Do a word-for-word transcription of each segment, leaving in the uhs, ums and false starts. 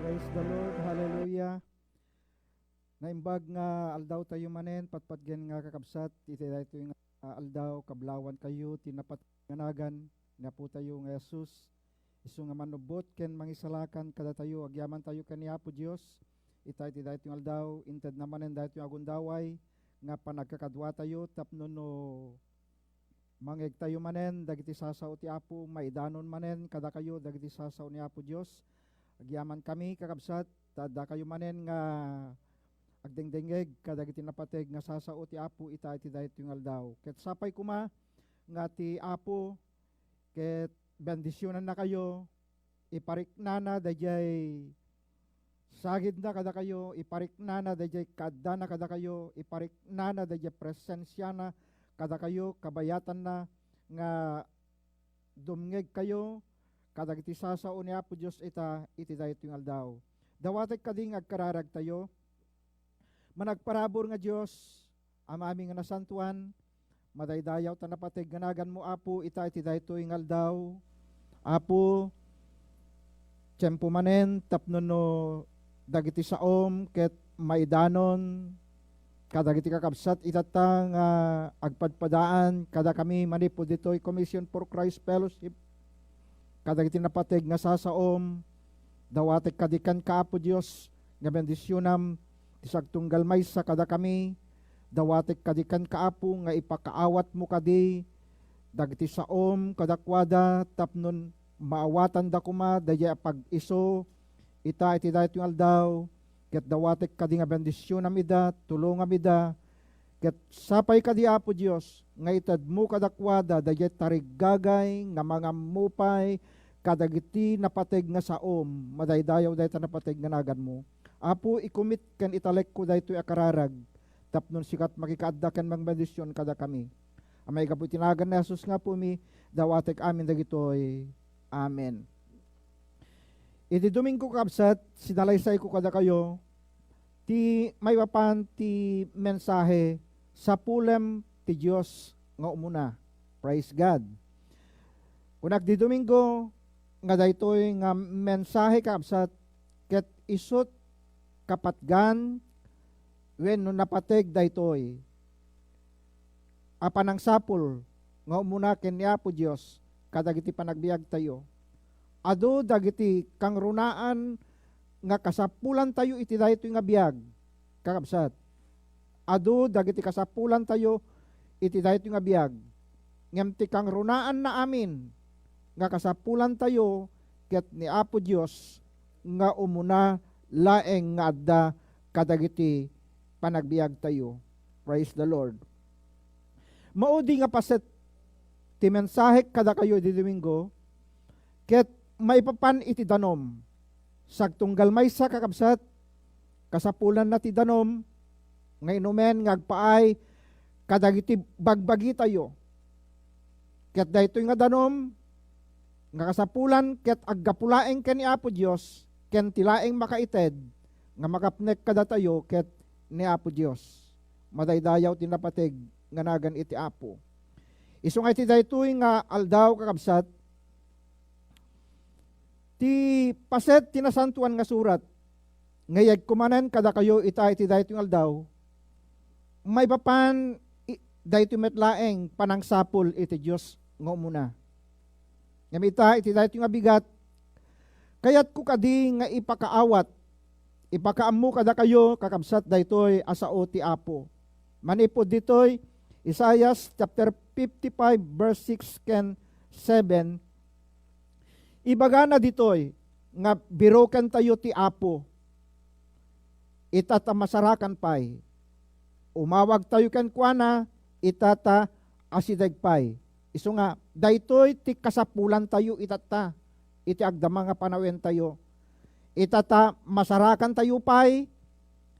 Praise the Lord. Hallelujah. Naimbag nga aldaw tayo manen, patpatgen nga kakabsat, iti daytoy nga aldaw, kablawan kayo, ti napat-, nga nagan, ni Apo tayo nga Jesus. Isu nga manubot ken mangisalakan kadatayo, agyaman tayo ken ni Apo Dios. Ita iti daytoy nga aldaw, inted na manen daytoy nga agundaway, nga panagkakadua tayo, tapno no mangngeg tayo manen dagiti sasao ti Apo, maidanon manen kadakayo dagiti sasao ni Apo Dios. Agyaman kami, kakabsat, ta adda kayo manen nga agdengdengngeg kadagiti napateg nga sasao ti Apo ita iti daytoy nga aldaw. Ket sapay koma nga ti Apo ket bendisionannakayo, ipariknana daydiay sagidna kadakayo, ipariknana daydiay kaaddana kadakayo, ipariknana daydiay presensiana kadakayo, kabayatanna nga dumngegkayo kadagiti sasao ni Apo Dios ita iti daytoy nga aldaw. Dawatek kadi nga agkararagtayo. Managparabur nga Dios, Amami nga nasantoan, madaydayaw ta napateg nga naganmo, Apo, ita iti daytoy nga aldaw. Apo, tiempo manen tapno no dagiti saom ket maidanon kadagiti kakabsat itatta nga agpadpadaan kadakami manipud ditoy Commission for Christ Fellowship. Kadagiti napateg nga sasaom, dawatek kadi kenka, Apo Dios, nga bendisionam ti sagtunggal maysa kadakami. Dawatek kadi kenka, Apo, nga ipakaawatmo kadi dagiti saom kadakuada tapno maawatanda koma daydiay a pag-isu ita iti daytoy nga aldaw. Ket dawatek kadi nga bendisionam ida, tulongam ida, ket sapay kadi, Apo Dios, nga itedmo kadakuada daydiay tariggagay nga mangammo pay kadagiti napateg nga saom. Madaydayaw dayta napateg nga naganmo. Apo, ikumit ken italekko daytoy a kararag tapno sika ti makikaadda ken mangbendision kadakami. A maigapu iti nagan ni Jesus nga Apomi, dawatek amin dagitoy. Amen. Iti Domingo, kabsat, sinalaysayko kadakayo ti maipapan ti mensahe, Sapulem ti Dios nga Umuna. Praise God. Kunak di Domingo nga daytoy nga mensahe, kabsat, ket isut' kapatgan wenno napateg daytoy a panangsapul nga umuna ken ni Apo Dios kadagiti panagbiagtayo. Adu dagiti kangrunaan nga kasapulantayo iti daytoy nga biag, kakabsat. Adu dagiti kasapulantayo iti daytoy nga biag. Ngem ti kangrunaanna amin nga kasapulantayo ket ni Apo Dios nga umuna laeng nga adda kadagiti panagbiagtayo. Praise the Lord. Maudi nga paset ti mensahek kadakayo idi Domingo, ket maipapan iti danum. Sagtunggal maysa, kakabsat, kasapulanna ti danum nga inumen nga agpaay kadagiti bagbagitayo. Ket daytoy nga danum nga kasapulan ket aggapu laeng ken ni Apo Dios, ken ti laeng makaited nga makapnek kadatayo ket ni Apo Dios. Madaydayaw ti napateg nga nagan iti Apo. Isu nga iti daytoy nga aldaw, kakabsat, ti paset ti Nasantoan nga Surat nga iyegko manen kadakayo ita iti daytoy nga aldaw, maipapan i-, daytoy met laeng panangsapul iti Dios nga umuna. Ngem ita iti daytoy nga bigat, kayatko kadi nga ipakaawat, ipakaammo kadakayo, kakabsat, daytoy a sao ti Apo. Manipud ditoy, Isaias chapter fifty-five, verse six ken seven, ibagana ditoy nga birokentayo ti Apo. Ita ta masarakan pay. Umawagtayo kenkuana, ita ta asideg pay. Isu nga, daytoy ti kasapulantayo itatta iti agdama nga panawentayo. Ita ta masarakantayo pay,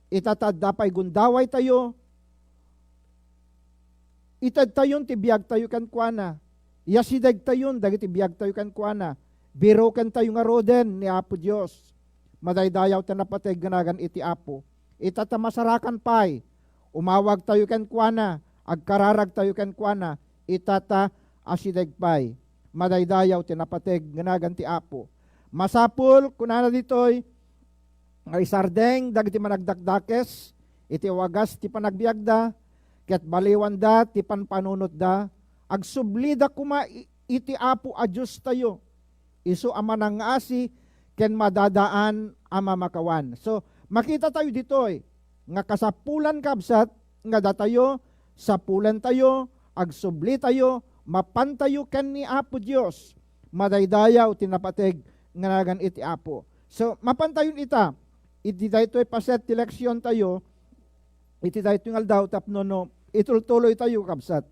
ita ta adda pay gundawaytayo, itedtayon ti biagtayo kenkuana, yasidegtayon dagiti biagtayo kenkuana, birokentayo ngaruden ni Apo Dios. Madaydayaw ti napateg nga nagan iti Apo. Ita ta masarakan pay, umawagtayo kenkuana, agkararagtayo kenkuana, ita ta asideg pay. Madaydayaw ti napateg nga nagan ti Apo. Masapul, kunana ditoy, nga isardeng dagiti managdakdakes iti wagas ti panagbiagda, ket baliwanda ti panpanunotda. Agsublida koma i-, iti Apo a Diostayo, isu a manangngasi ken madadaan a mamakawan. So, makita tayo ditoy nga kasapulan, kabsat, nga datayo, sapulantayo, agsublitayo, mapantayo ken ni Apo Dios. Madaydayaw ti napateg nga nagan iti Apo. So, mapantayon ita, iti daytoy paset ti leksiontayo, iti daytoy nga aldaw tapno no, itultuloytayo, kabsat.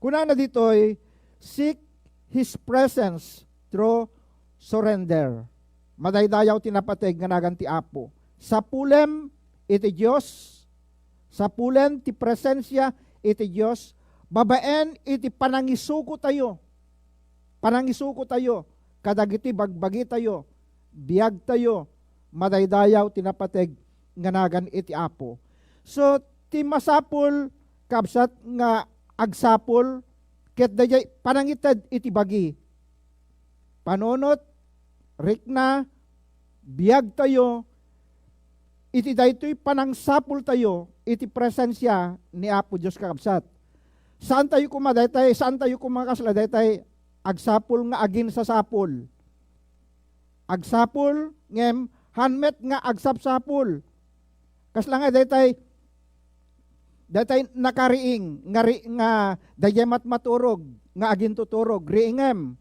Kunana ditoy, "Seek His presence through surrender." Madaydayaw ti napateg nga nagan ti Apo. Sapulem iti Dios, sapulen ti presensia iti Dios, babaen iti panangisukotayo. Panangisukotayo kadagiti bagbagitayo, biagtayo, madaydayaw ti napateg nga nagan iti Apo. So, ti masapul, kabsat, nga agsapul, ket daydiay panangited iti bagi. Panunot, rikna, biagtayo, iti daytoy panangsapultayo iti presensia ni Apo Dios, kakabsat. Saantayo koma daytay, saantayo koma kasla daytay agsapul nga aginsasapul. Agsapul, ngem haan met nga agsapsapul. Kasla nga daytay, daytay nakariing nga ri-, nga daydiay matmaturog nga agintuturog, riingem.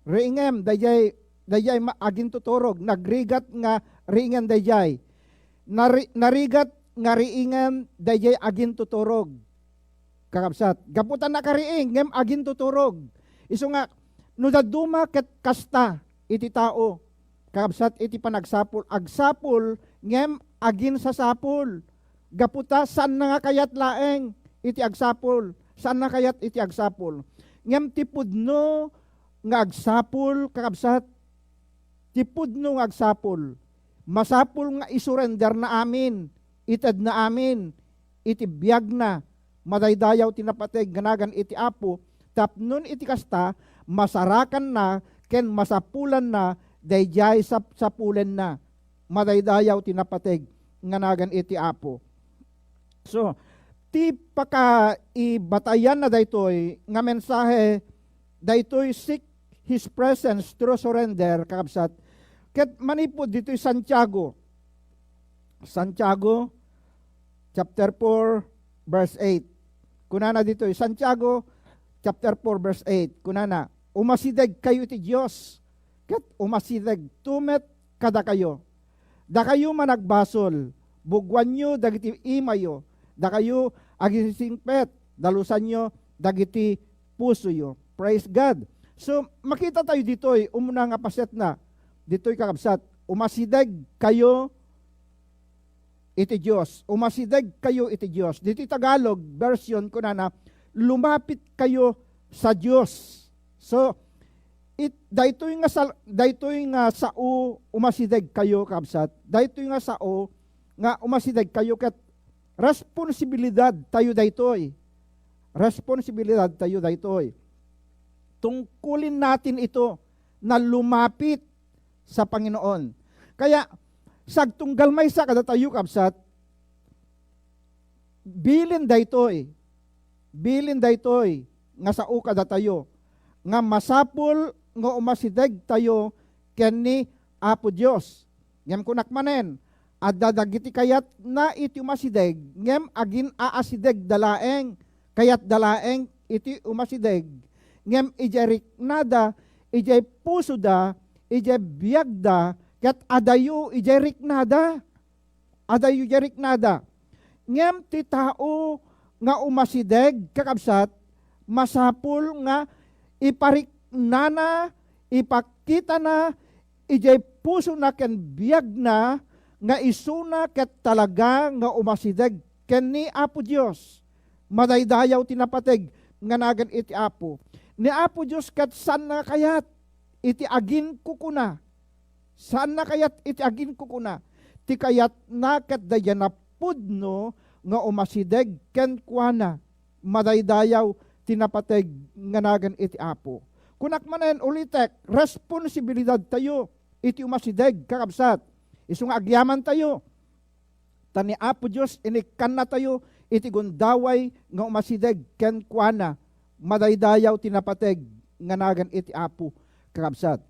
Riingem, daydiay, daydiay ma-, agintuturog, nagrigat nga riingen daydiay. Nari-, narigat nga riingen daydiay agintuturog. Kakabsat, gapu ta nakariing, ngem agintuturog. Isu nga, no dadduma ket kasta iti tao, kakabsat, iti panagsapul, agsapul, ngem aginsasapul. Gapu ta, saanna nga kayat laeng iti agsapul. Saanna kayat iti agsapul. Ngem ti pudno nga agsapul, kakabsat, ti pudno nga agsapul, masapul nga isurrenderna amin, itedna amin iti biagna, madaydayaw ti napateg nga nagan iti Apo, tapno iti kasta, masarakanna ken masapulanna daydiay sapsapulenna, madaydayaw ti napateg nga nagan iti Apo. So, ti pakaibatayanna daytoy nga mensahe, daytoy seek His presence through surrender, kakabsat. Ket manipud ditoy Santiago, Santiago chapter four, verse eight. Kunana ditoy, Santiago chapter four, verse eight. Kunana, "Umasidegkayo iti Dios, ket umasidegto met kadakayo. Dakayo managbasol, bugoanyo dagiti imayo. Dakayo aginsingpet, dalusanyo dagiti pusoyo." Praise God. So, makita tayo ditoy, umuna nga pasetna, ditoy, kakabsat, "Umasidegkayo iti Dios." Umasidegkayo iti Dios. Ditoy Tagalog version, kunana, "Lumapitkayo sa Dios." So, it, daytoy nga sal-, daytoy nga sao, "Umasidegkayo," kabsat. Daytoy nga sao nga "Umasidegkayo" ket responsibilidad tayo daytoy. Responsibilidad tayo daytoy. Tungkulin natin ito na lumapit sa Panginoon. Kaya, sagtunggal maysa kadatayo, kabsat, bilin daytoy, bilin daytoy nga sao kadatayo, nga masapul nga umasidegtayo ken ni Apo Dios. Ngem kunak manen, adda dagiti kayatna iti umasideg, ngem agin-aasidegda laeng, kayatda laeng iti umasideg. Ngem idiay riknada, idiay pusoda, idiay biagda, ket adayo idiay riknada. Adayo idiay riknada. Ngem ti tao nga umasideg, kakabsat, masapul nga ipariknana, ipakitana idiay pusona ken biagna nga isuna ket talaga nga umasideg ken ni Apo Dios. Madaydayaw ti napateg nga nagan iti Apo. Ni Apo Dios ket saanna kayat iti aginkukuna. Saanna kayat iti aginkukuna. Ti kayatna ket daydiay a pudno nga umasideg kenkuana. Madaydayaw ti napateg nga nagan iti Apo. Kunak manen, ulitek, responsibilidadtayo iti umasideg, kakabsat. Isu nga agyamantayo, ta ni Apo Dios inikkannatayo iti gundaway nga umasideg kenkuana, madaydayaw ti napateg nga nagan iti Apo, kakabsat.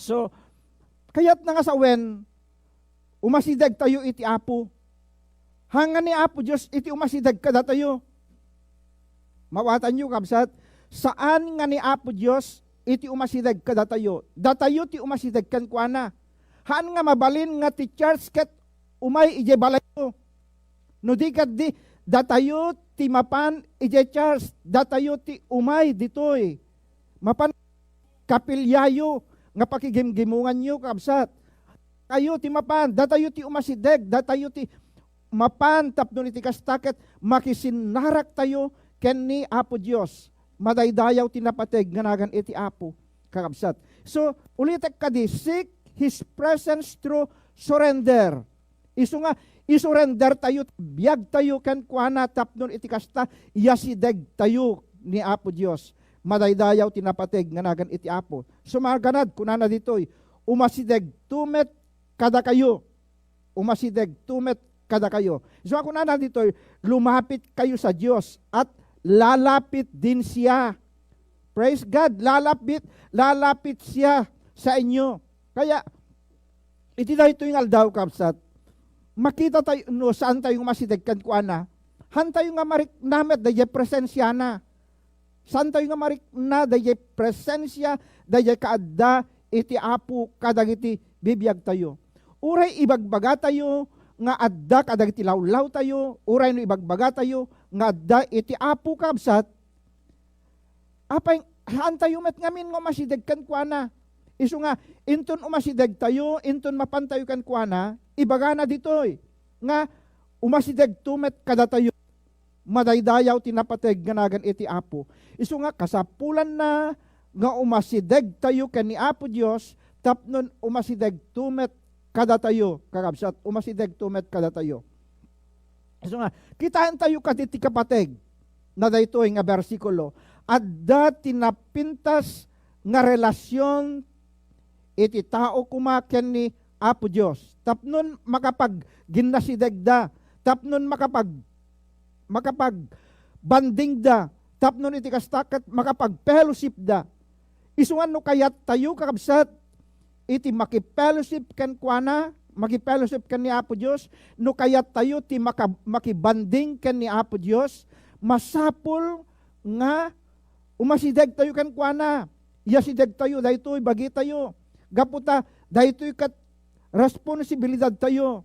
So, kayatna nga sawen, umasidegtayo iti Apo. Haan nga ni Apo Dios iti umasideg kadatayo. Mawatanyo, kabsat, saan nga ni Apo Dios iti umasideg kadatayo. Datayo ti umasideg kenkuana. Haan nga mabalin nga ti church ket umay idiay balayyo. No di ket di, datayo ti mapan idiay church, datayo ti umay ditoy. Mapan kapilyayo nga pakigimgimonganyo, kabsat. Kayo ti mapan, datayo ti umasideg, datayo ti mapan tapno iti kasta ket makisinnaraktayo ken ni Apo Dios. Madaydayaw ti napateg nga nagan iti Apo, kakabsat. So, ulitek kadi, seek His presence through surrender. Isu nga, isurrender tayo, biag tayo kenkuana tapno iti kasta, iyasideg tayo ni Apo Dios. Madaydayaw ti napateg nga nagan iti Apo. Sumaganad, kunana ditoy, umasideg to met kadakayo. Umasideg to met kadakayo. Isu nga kunana ditoy, lumapit kayo sa Dios at lalapit din siya. Praise God, lalapit, lalapit siya sa inyo. Kaya, iti daytoy nga aldaw, kabsat, makita tayo, no, saan tayo nga masideg kenkuana, haan tayo nga marikna met daydiay presensiana. Saan tayo nga marikna daydiay presensia, daydiay kaadda iti Apo kadagiti bibiag tayo. Uray ibagbaga tayo nga adda kadagiti lawlaw tayo, uray no ibagbaga tayo nga adda iti Apo, kabsat, apay, haan tayo met ngamin nga umasideg kenkuana. Isu nga, inton umasideg tayo, inton mapan tayo kenkuana, ibagana ditoy nga umasideg to met kadatayo. Madaydayaw ti napateg nga nagan iti Apo. Isu nga kasapulanna nga umasideg tayo ken ni Apo Dios tapno umasideg to met kadatayo, kakabsat, umasideg to met kadatayo. Isu nga, kitaen tayo kadi ti kapateg na daytoy nga bersikulo. Adda ti napintas nga relasion iti tao koma ken ni Apo Dios, tapnon makapagginnasidegda, tapnon makapag-, makapagbandingda, tapnon iti kasta ket makapagfellowshipda. Isu nga no kayattayo, kakabsat, iti makifellowship kenkuana, makifellowship ken ni Apo Dios, no kayattayo ti maka-, makibanding ken ni Apo Dios, masapul nga umasidegtayo kenkuana. Iyasidegtayo daytoy bagitayo. Gapu ta daytoy ket responsibilidadtayo.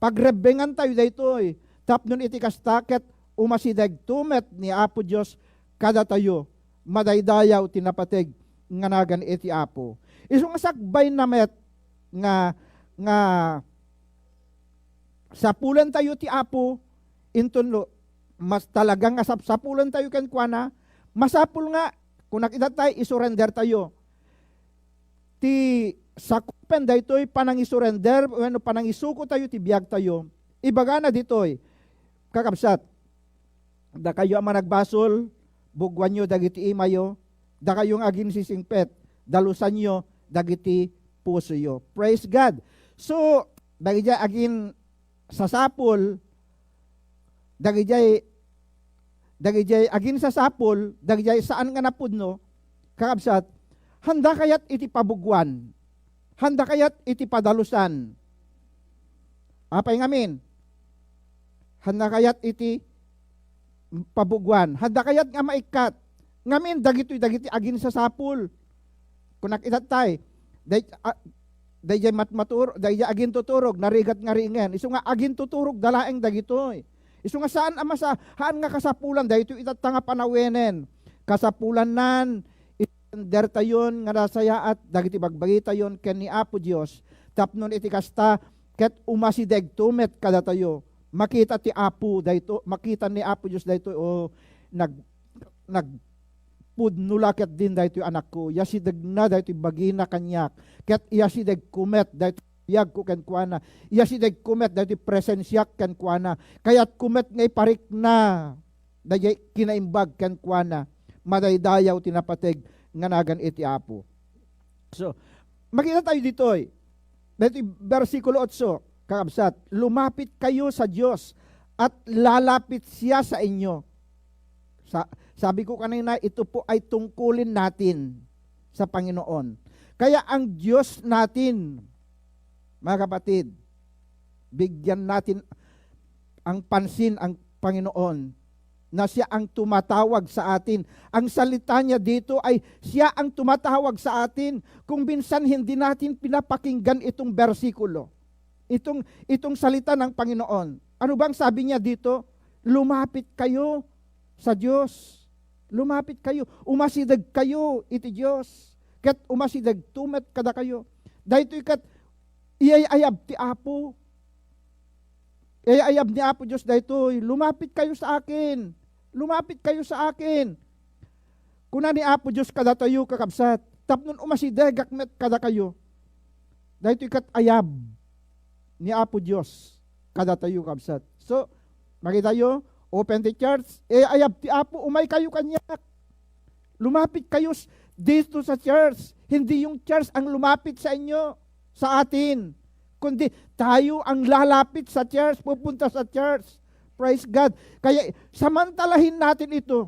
Pagrebbengantayo daytoy. Tapnon iti kasta ket umasidegto met ni Apo Dios kadatayo. Madaydayaw ti napateg nga nagan iti Apo. Isu nga sakbayna met nga, nga sapulantayo ti Apo, inton no, mas talaga nga sapsapulantayo kenkuana, masapul nga, kunak itattay, isurrendertayo ti sakupen daytoy panangisurrender wenno panangisukotayo ti biagtayo. Ibagana ditoy, kakabsat, dakayo a managbasol, bugwanyo dagiti imayo, dakayo nga aginsisingpet, dalusanyo dagiti pusoyo. Praise God. So, dagiti aginsasapul, dagiti, dagiti aginsasapul, dagiti saan nga napudno, kakabsat, handa kayat iti pabugwan? Handa kayat iti padalusan? Apay ngamin? Handa kayat iti pabugwan? Handa kayat nga maikkat? Ngamin dagitoy dagiti aginsasapul. Kunak itattay, day-, a-, daydiay matmatur-, daydiay agintuturog, narigat nga ringen. Isu nga agintuturogda laeng dagitoy. Isu nga saan a masa-, haan nga kasapulan daytoy itatta nga panawenen. Kasapulannan, isundertayon nga nasayaat dagiti bagbagitayon ken ni Apo Dios, tapnon iti kasta, ket umasidegto met kadatayo. Makita ti Apo dayto, makita ni Apo Dios daytoy, o nag-, nagpudno la ketdin daytoy anakko. Iyasidegna daytoy bagina kaniak. Ket iyasidegko met daytoy biagko kenkuana. Iyasidegko met daytoy presensiak kenkuana. Kayatko met nga iparikna daydiay kinaimbag kenkuana. Madaydayaw ti napateg nga nagan iti Apo. So, makita tayo ditoy. Daytoy bersikulo otso, kakabsat, "Lumapit kayo sa Dios at lalapit siya sa inyo." Sa-, sabi ko kanina, ito po ay tungkulin natin sa Panginoon. Kaya ang Diyos natin, mga kapatid, bigyan natin ang pansin ang Panginoon na siya ang tumatawag sa atin. Ang salita niya dito ay siya ang tumatawag sa atin. Kung minsan hindi natin pinapakinggan itong bersikulo, itong, itong salita ng Panginoon. Ano bang sabi niya dito? "Lumapit kayo sa Diyos. Lumapit kayo. Umasideg kayo iti Dios. Ket umasideg to met kadakayo." Daytoy ket iyayayab ti Apo. Iyayayab ni Apo Dios daytoy, "Lumapit kayo sa akin. Lumapit kayo sa akin." Kuna ni Apo Dios kadatayo, kakabsat, tapno umasidegak met kadakayo. Daytoy ket ayab ni Apo Dios kadatayo, kabsat. So, makitayo, open ti church, eh, ayab ti Apo, umay kayo kaniak. Lumapit kayo s-, dito sa church. Hindi yung church ang lumapit sa inyo, sa atin, kundi tayo ang lalapit sa church, pupunta sa church. Praise God. Kaya samantalahin natin ito.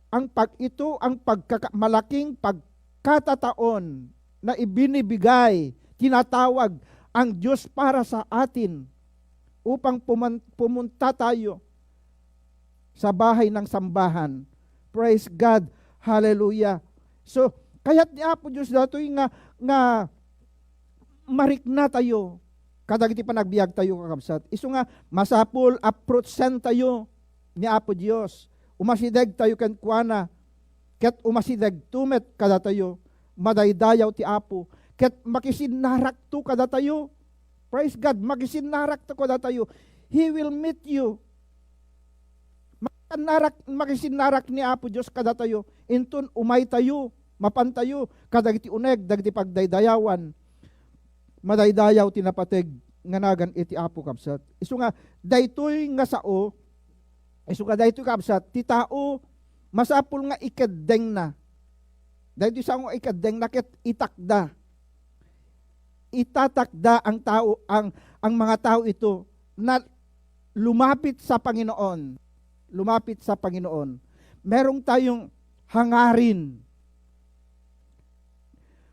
Ang pag-, ito ang pagkaka-, malaking pagkatataon na ibinibigay, tinatawag ang Diyos para sa atin upang puman-, pumunta tayo sa bahay ng sambahan. Praise God. Hallelujah. So, kayat ni Apo Diyos datoy nga, nga marikna tayo kadagiti panagbiag tayo, kakabsat. Isu nga, masapul, approachan tayo ni Apo Dios. Umasideg tayo kenkuana, ket umasideg to met kadatayo. Madaydayaw ti Apo, ket makisinnarak to kadatayo. Praise God, makisinnarak to kadatayo. He will meet you. Makisinnarak, makisinnarak ni Apo Dios kadatayo. Inton umay tayo, mapan tayo kadagiti uneg, dagiti pagdaydayawan. Madaydayaw ti napateg nga nagan iti Apo, kabsat. Isu nga, daytoy nga sao, isu nga daytoy, kabsat, ti tao masapul nga ikeddengna. Daytoy sao nga ikeddengna ket itakda. Itatakda ang tao, ang, ang mga tao ito na lumapit sa Panginoon. Lumapit sa Panginoon. Meron tayong hangarin,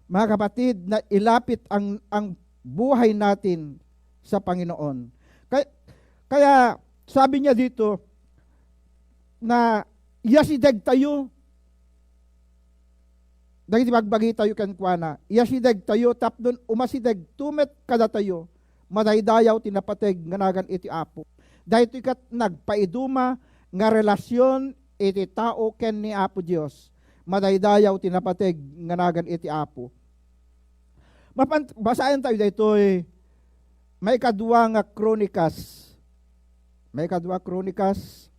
mga kapatid, na ilapit ang, ang buhay natin sa Panginoon. Kay-, kaya sabi niya dito na iyasideg tayo dagiti bagbagi tayo kenkuana, iyasideg tayo tapno umasideg to met kadatayo, madaydayaw ti napateg nga nagan iti Apo. Daytoy ket nagpaiduma nga relasion iti tao ken ni Apo Dios. Madaydayaw ti napateg nga nagan iti Apo. Mapan-, basaen tayo daytoy, maikadua nga Kronikas. Maikadua Kronikas,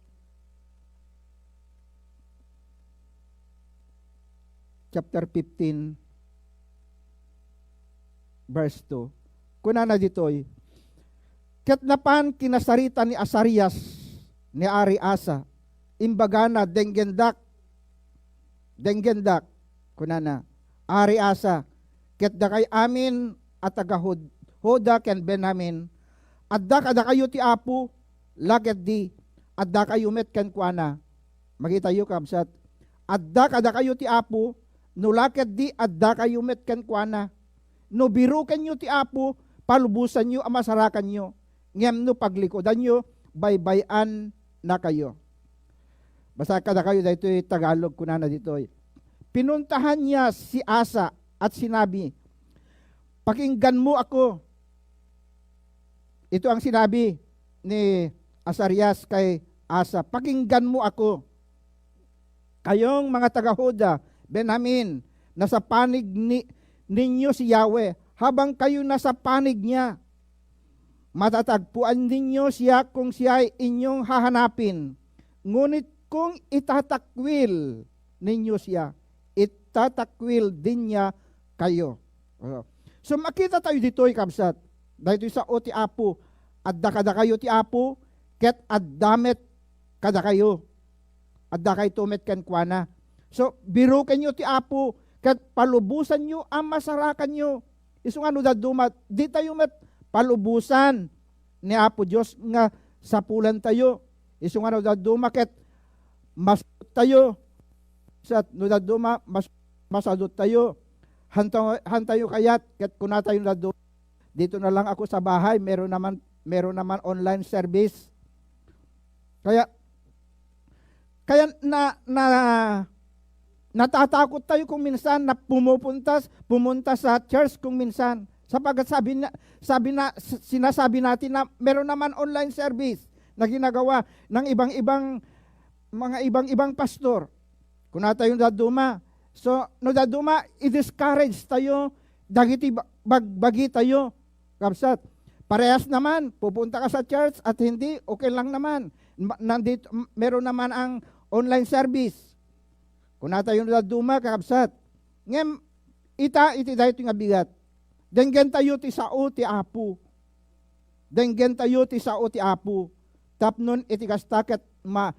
chapter fifteen, verse two. Kunana ditoy, "Ket napan kinasarita ni Asarias ni Ari Asa, imbagana, 'Denggendak, denggendak,' kunana, 'Ari Asa, ket dakay amin a taga Jud-, Juda ken Benjamin, adda kadakayo ti Apo, la ketdi, addakayo met kenkuana.'" Makitayo, kabsat. Adda kadakayo ti Apo, no la ketdi addakayo met kenkuana. No birukenyo ti Apo, palubosanyo a masarakanyo. Ngem no paglikudanyo, baybay-annakayo. Basa kadakayo daytoy Tagalog, kunana ditoy, "Pinuntahan niya si Asa at sinabi, 'Pakinggan mo ako.'" Ito ang sinabi ni Asarias kay Asa, "Pakinggan mo ako. Kayong mga taga-Juda, Benjamin, nasapanig ni, ninyo si Yahweh. Habang kayo nasapanig niya, matatagpuan ninyo siya kung siya ay inyong hahanapin. Ngunit kung itatakwil ninyo siya, itatakwil din niya kayo." So, makita tayo ditoy, kabsat. Daytoy sao ti Apo. Adda kadakayo ti Apo, ket adda met kadakayo. Addakayto met kenkuana. So, birukenyo ti Apo, ket palubosanyo a masarakanyo. Isu nga no dadduma, ditayo met palubosan ni Apo Dios nga sapulantayo. Isu nga no dadduma ket mas tayo sa no dadduma mas masadot tayo. Hantayo, hantayo kayat ket kunatayo no dadduma, "Dito na lang ako sa bahay, meron naman, meron naman online service." Kaya, kaya na, na, natatakot tayo kung minsan na pumupunta, pumunta sa church kung minsan. Sapagkat sabi na, sabi na, s-, sinasabi natin na meron naman online service na ginagawa ng ibang-ibang, mga ibang-ibang pastor. Kunatayo no dadduma. So, no dadduma, i-discourage tayo, dagiti ba-, bagbagi tayo. Kabsat, parehas naman, pupunta ka sa church at hindi, okay lang naman. Ma-, nandito, m-, meron naman ang online service. Kunatayo no dadduma, kakabsat. Ngem, ita iti daytoy nga bigat. Denggentayo ti sao ti Apo. Denggentayo ti sao ti Apo. Tapnon iti kasta ket ma-,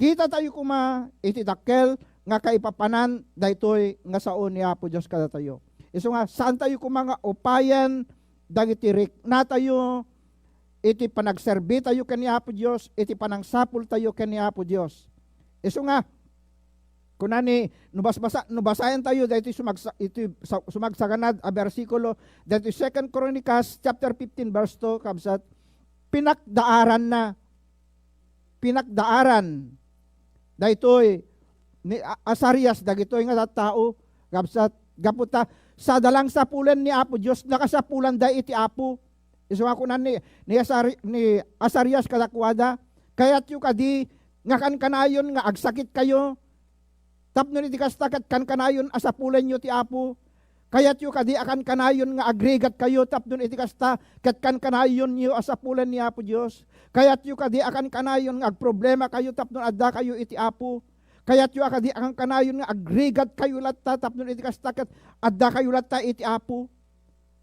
kita tayo koma iti dakkel nga kaipapanan daytoy nga sao ni Apo Dios kadatayo. Isu nga, saan tayo koma nga upayan dagiti riknatayo iti panagserbitayo ken ni Apo Dios, iti panangsapultayo ken ni Apo Dios. Isu nga, kuna ni, no basbasa-, no basaentayo daytoy sumagsa-, iti sa-, sumagsaganad a bersikulo, daytoy Second Chronicles chapter fifteen verse two, kabsat, pinakdaaranna. Pinakdaaran daytoy ni A-, Azarias dagitoy nga tattao, kabsat, gapu ta sada lang sapulen ni Apo Dios, nakasapulanda iti Apo. Isu nga kunan ni, ni Azari-, ni Azarias kadakuada, "Kayatyo kadi nga kankanayon nga agsakitkayo? Tapno iti kasta ket kankanayon a sapulenyo ti Apo. Kayatyo kadi a kankanayon nga agrigatkayo tapno iti kasta ket kankanayonyo a sapulen ni Apo Dios? Kayatyo kadi a kankanayon nga agproblemakayo tapno addakayo iti Apo? Kayatyo a kadi a kankanayon nga agrigatkayo latta tapno iti kasta ket addakayo latta iti Apo?"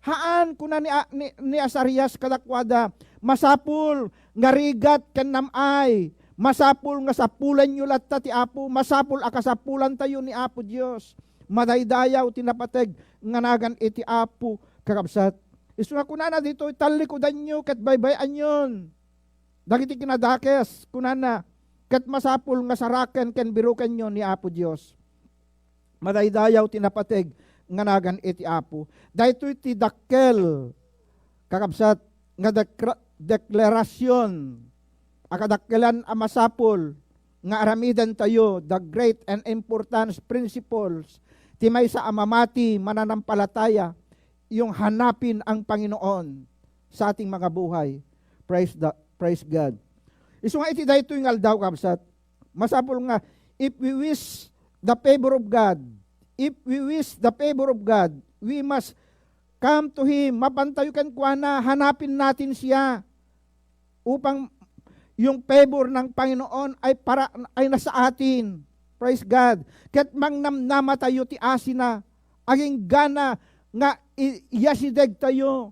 "Haan," kuna ni A-, ni, ni Azarias kadakuada, "Masapul nga rigat ken nam-ay. Masapul nga sapulenyo latta ti Apo. Masapul a kasapulantayo ni Apo Dios. Madaydayaw ti napateg nga nagan iti Apo," kakabsat. Isu nga kunana ditoy, "Tallikudanyo ket baybay-anyon dagiti kinadakes," kunana, "ket masapul nga saraken ken birukenyo ni Apo Dios. Madaydayaw ti napateg nga nagan iti Apo." Daytoy ti dakkel, kakabsat, nga dekra-, deklarasyon a kadakkelan a masapul nga aramidentayo, the great and important principles ti maysa a mamati mananampalatayayo, hanapin ang Panginoon sa ating mga buhay. Praise the, praise God. Isu nga iti daytoy nga aldaw, kabsat, masapul nga if we wish the favor of God, if we wish the favor of God, we must come to Him. Mapantayo kenkuana, hanapin natin siya upang yung favor ng Panginoon ay para, ay nasa atin. Praise God. Ket mangnamnama tayo ti asina, agingga na nga i-, iyasideg tayo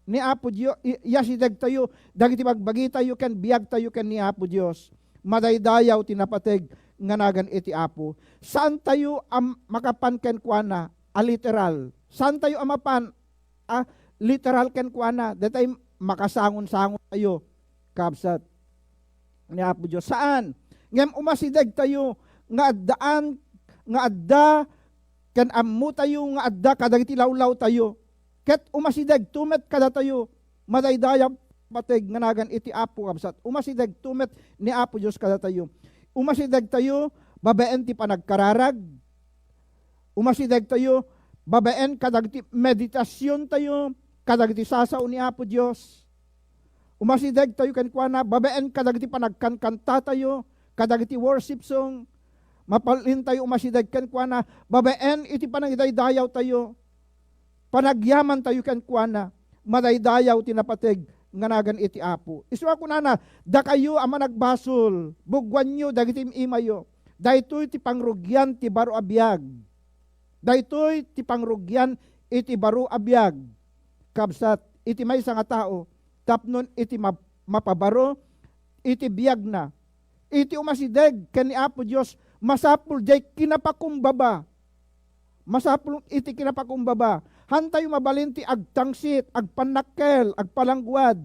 ni Apo Dios, i-, iyasideg tayo dagiti bagbagi tayo ken biag tayo ken ni Apo Dios. Madaydayaw ti napateg nga nagan iti Apo. Saan tayo a makapan kenkuana a literal. Saan tayo a mapan a literal kenkuana. Daytay makasangon-sangon tayo, kabsat, ni Apo Dios. Saan? Ngem umasideg tayo nga addaan, nga adda, ken ammo tayo nga adda kadagiti lawlaw tayo. Ket umasideg to met kadatayo, madaydayaw pateg nga nagan iti Apo, kabsat. Umasideg to met ni Apo Dios kadatayo. Umasideg tayo babaen ti panagkararag. Umasideg tayo babaen kadagiti meditasyon tayo, kadagiti sasao ni Apo Dios. Umasideg tayo kenkuana babaen kadagiti panagkankanta tayo, kadagiti worship song. Mabalin tayo umasideg kenkuana babaen iti panangidaydayaw tayo. Panagyaman tayo kenkuana, madaydayaw ti napateg nga nagan iti Apo. Isu a kunana, dakayo a managbasol, bugwanyo dagiti im-imayo. Daytoy ti pangrugian ti baro a biag. Daytoy ti pangrugian iti baro a biag, kabsat, iti maysa nga tao, tapnon iti ma-, mapabaro iti biagna. Iti umasideg ken ni Apo Dios, masapul diay kinapakumbaba. Masapul iti kinapakumbaba. Hantayo mabalin ti agtangsit, agpannakkel, agpalangguad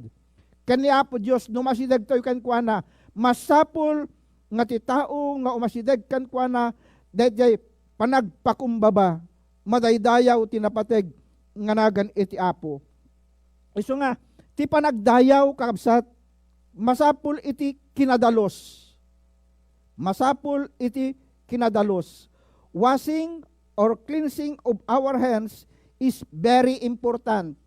ken ni Apo Dios no umasidegtayo kenkuana. Masapul nga ti tao nga umasideg kenkuana daydiay panagpakumbaba, madaydayaw ti napateg nga nagan iti Apo. Isu nga, ti panagdayaw, kakabsat, masapul iti kinadalus. Masapul iti kinadalus. Washing or cleansing of our hands is very important.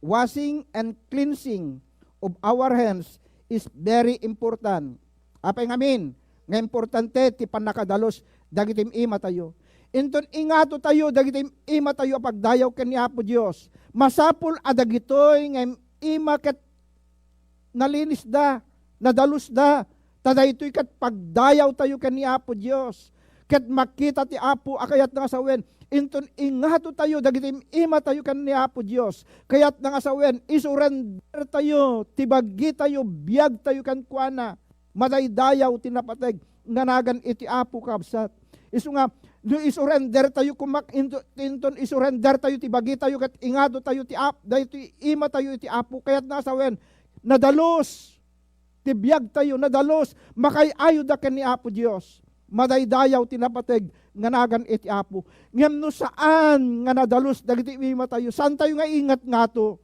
Washing and cleansing of our hands is very important. Apay ngamin nga importante ti pannakadalus dagiti im-imatayo. Inton ingatotayo dagiti im-imatayo a pagdayaw ken ni Apo Dios, masapul a dagitoy nga im-ima ket nalinisda, nadalusda, ta daytoy ket pagdayawtayo ken ni Apo Dios. Ket makita ti Apo a kayatna nga sawen, inton ingatotayo dagiti im-imatayo ken ni Apo Dios, kayatna nga sawen, isurendertayo ti bagitayo, biagtayo kenkuana. Madaydayaw ti napateg nga nagan iti Apo, kabsat. Isu nga, no isurendertayo koma, into-, inton isurendertayo ti bagitayo ket ingatotayo ti Ap-, daytoy imatayo iti Apo, kayatna nga sawen, nadalus ti biagtayo, nadalus, makaay-ayoda ken ni Apo Dios. Madaydayaw ti napateg nga nagan iti Apo. Ngem no saan nga nadalus dagiti imatayo, saantayo nga ingatngato.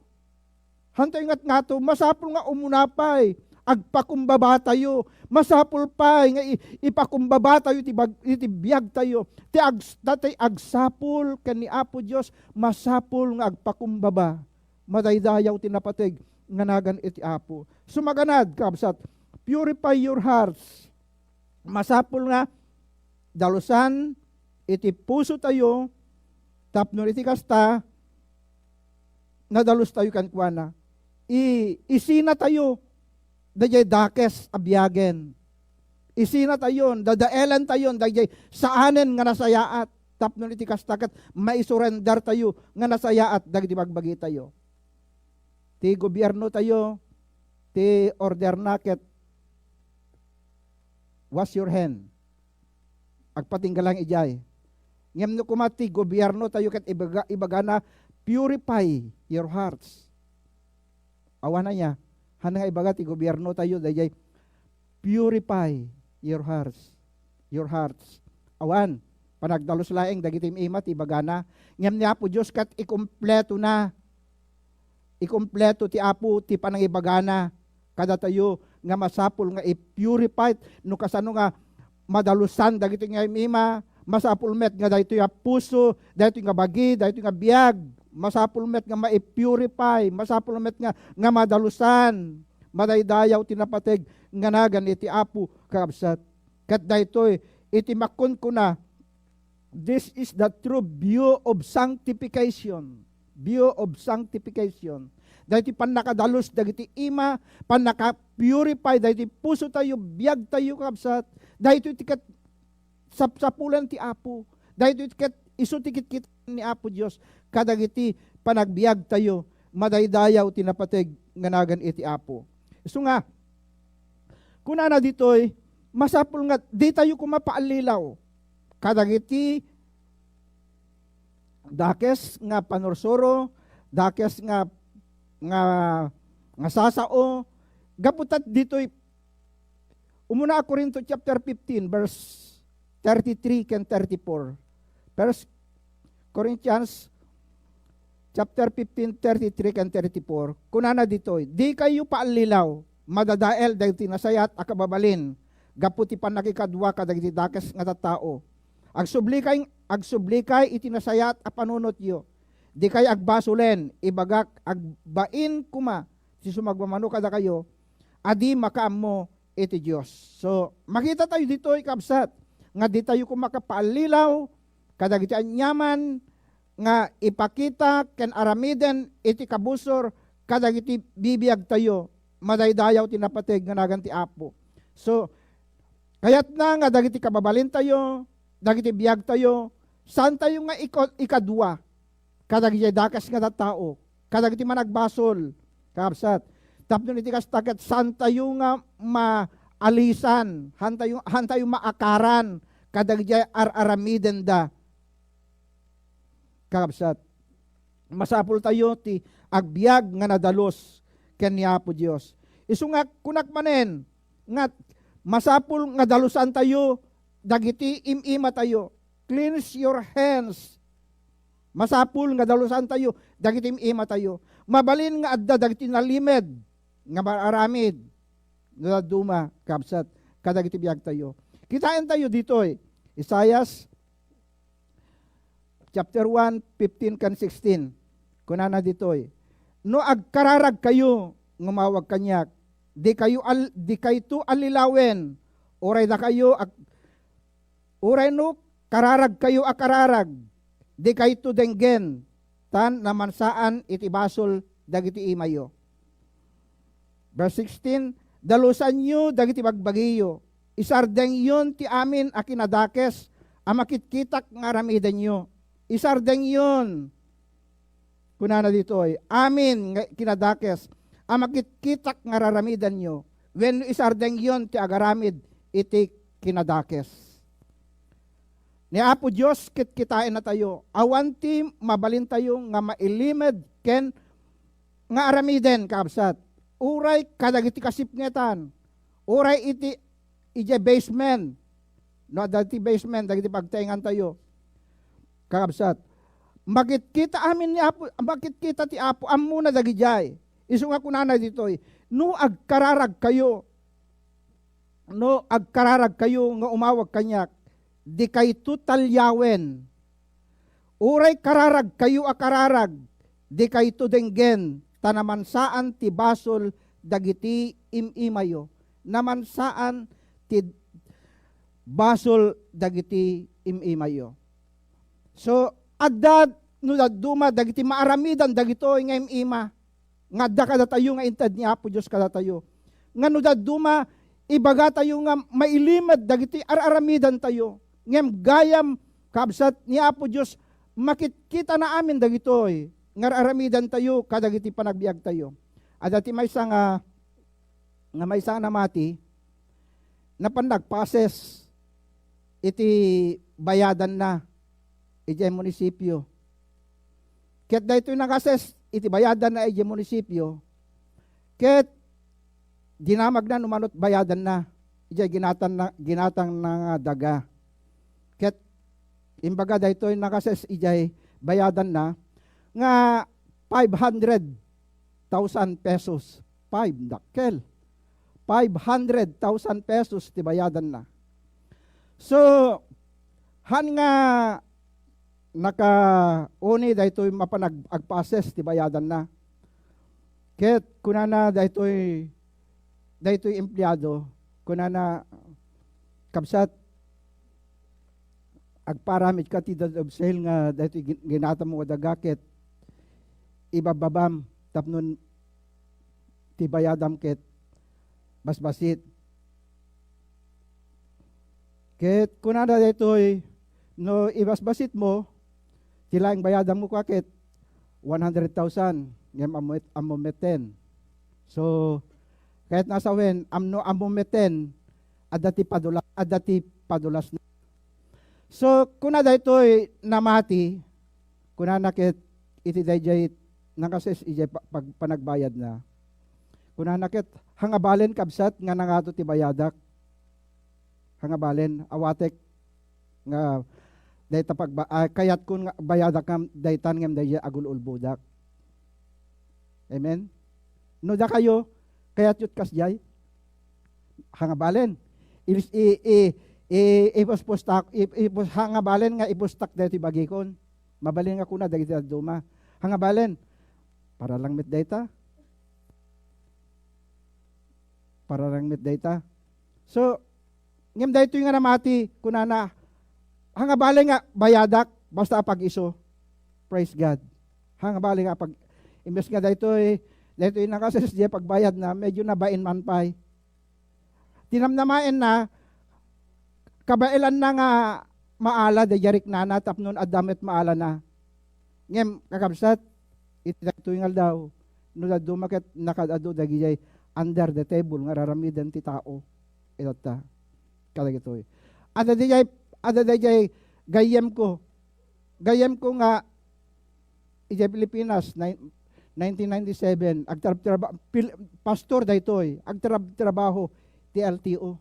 Hanto ingatngato, masapul nga umuna pay agpakumbabatayo. Masapul pay nga i-, ipakumbabatayo ti bag-, iti biagtayo. Ti ags-, ta ti agsapul ken ni Apo Dios, masapul nga agpakumbaba. Madaydayaw ti napateg nga nagan iti Apo. Sumaganad, kabsat, purify your hearts. Masapul nga dalusan iti pusotayo tapno iti kasta, nadalustayo kenkuana. I-, isinatayo daydiay dakes a biagen. Isinatayon, dadaelantayon daydiay saanen nga nasayaat tapno iti kasta ket maisurendertayo nga nasayaat dagiti bagbagitayo. Ti gobiernotayo, ti orderna ket wash your hand. Agpatingga lang idiay. Ngem no koma ti gobiernotayo ket ibaga, ibagana, "Purify your hearts." Awan aya, han nga ibaga ti gobiernotayo daydiay, "Purify your hearts." Your hearts. Awan, panagdalus laeng dagiti im-ima ti ibagana. Ngem ni Apo Dios ket ikumpletona. Ikumpleto ti Apo ti panangibagana kadatayo nga masapul nga i-purify no kasano nga madalusan dagitoy nga im-ima, masapul met nga daytoy a puso, daytoy nga bagi, daytoy nga biag, masapul met nga mai-purify, masapul met nga, nga madalusan, madaydayaw ti napateg nga nagan iti Apo, kakabsat. Ket daytoy, iti makunkuna, this is the true view of sanctification. View of sanctification. Daytoy pannakadalus dagiti ima, pannaka-purify dagiti pusotayo, biagtayo, kabsat. Daytoy ti ket sapsapulan ti Apo. Daytoy ti ket isu ti kitkit ni Apo Dios kadagiti panagbiagtayo, madaydayaw ti napateg nga nagan iti Apo. Isu nga, kunana ditoy, masapul nga ditayo koma paallilaw kadagiti dakes nga panursuro, dakes nga, nga, nga sasao, gapu ta ditoy, umuna a Corinto chapter fifteen, verse thirty-three ken thirty-four. First Corinthians chapter fifteen, thirty-three ken thirty-four, kunana ditoy, "Dikayo paallilaw, madadael dagiti nasayaat a kababalin gapu ti pannakikadua kadagiti dakes nga tattao. Agsublikay, agsublikay iti nasayaat a panunotyo. Dikay agbasolen, ibagak, agbain koma ti sumagmamano kadakayo, a di makaammo iti Dios." So, makita tayo ditoy, kabsat, nga ditayo koma paallilaw kadagiti aniaman nga ipakita ken aramiden iti kabusor kadagiti bibiagtayo, madaydayaw ti napateg nga nagan ti Apo. So, kayatna nga dagiti kababalintayo, dagiti biagtayo, saantayo nga iko-, ikadua kadagiti dakes nga tattao, kadagiti managbasol, kabsat. Tapno iti kasta ket saantayo nga maalisan, hantayo, hantayo maakaran kadagiti ar-aramidenda. Kakabsat, masapultayo ti agbiag nga nadalus ken ni Apo Dios. Isu nga kunak manen nga masapul nga dalusantayo dagiti im-imatayo. Cleanse your hands. Masapul nga dalusantayo dagiti im-imatayo. Mabalin nga adda dagiti nalimed nga maaramid no dadduma, kabsat, kadagiti biagtayo. Kitaentayo ditoy, Isaias chapter one, fifteen ken sixteen. Kunana ditoy, "No agkararagkayo nga umawag kaniak, dikayo al-, dikayto allilawen, uray dakayo ag-, uray no kararagkayo a kararag, dikayto denggen, tan namansaan iti basol dagiti imayo." Verse sixteen, "Dalusanyo dagiti bagbagiyo. Isardengyon ti amin a kinadakes a makitkitak nga aramidenyo. Isardengyon," kunana ditoy, "amin nga kinadakes a makitkitak nga araramidenyo, wenno isardengyon ti agaramid iti kinadakes." Ni Apo Dios kitkitaennatayo. Awan ti mabalintayo nga mailimed ken nga aramiden, kabsat. Uray kadagiti kasipngetan, uray iti, idiay basement, no, adda ti basement, dagiti pagtaengantayo, kakabsat. Makitkita amin ni Apo, makitkita ti Apo, ammona dagidiay. Isu nga kunana ditoy, "No agkararagkayo, no agkararagkayo nga umawag kaniak, dikayto taliawen. Uray kararagkayo a kararag, dikayto denggen, ta namansaan ti basol dagiti im-imayo." Namansaan ti basol dagiti im-imayo. So, adda no dadduma dagiti maaramidan dagitoy nga im-ima nga adda kadatayo nga inted ni Apo Dios kadatayo. Nga no dadduma, ibagatayo nga mailimed dagiti ar-aramidantayo. Ngem gayam, kabsat, ni Apo Dios, makitkitana amin dagitoy nga ar-aramidantayo kadagiti panagbiagtayo. Adda ti maysa nga, nga maysa nga namati, napan nagpases iti bayadanna idiay munisipio. Ket daytoy nakases iti bayadanna idiay munisipio, ket dinamagna no manot bayadanna idiay ginatan na, ginatangna nga daga. Ket imbaga daytoy nakases idiay bayadanna nga five hundred thousand pesos. Five, dakkel. Five hundred thousand pesos ti bayadanna. So, han nga nakauni daytoy mapan ag-, agpa-assess ti bayadanna. Ket kunana daytoy, daytoy empleyado, kunana, "Kabsat, agparamidka ti deed of sale nga daytoy gin-, ginatanmo a daga ket ibabbabam tapno ti bayadam ket basbasit." Ket kunana daytoy, "No ibasbasitmo, ti laeng bayadammo kua ket one hundred thousand, ngem ammo met, ammo met ten." So, ket nasawen, am-, no ammo met ten, adda ti padula-, adda ti padulasna. So, kuna daytoy namati, kunana ket iti daydiay nakases idiay pa-, pag-, panagbayadna. Kunana ket, "Hangabalen, kabsat, nga nangato ti bayadak. Hangabalen, awatek nga dayta pagba-, ah, kayatkon nga bayadak ngem daytan ngem daydiay agul-ulbodak." Amen? No dakayo, kayatyo ti kasdiay? Hangabalen. Ilis-, i-, i-, i-, ipuspusta-, i-, ipus-, hangabalen nga ipustak daytoy bagikon. Mabalin nga kuna dagiti dadduma, "Hangabalen, para lang met dayta. Para lang met dayta." So, ngem daytoy nga namati, kunana, "Hangabalen nga bayadak, basta apag-isu." Praise God. Hangabalen nga pag-, imbes nga daytoy, daytoy nakases diay pagbayadna, medyo nabain man pay. Tinamnamaenna, kabaelanna nga maala daydiay riknana tapno adda met maalana. Ngem, kakabsat, iti daytoy nga aldaw, no dadduma ket nakaad-adu dagijay under the table nga raramiden ti tao. Itatta. Kadagitoy. Adda daydiay, adda daydiay gayyemko. Gayyemko nga Idiay Pilipinas, nine-, nineteen ninety-seven, agtarab-, traba-, pil-, pastor daytoy, agtarab-, trabaho ti L T O.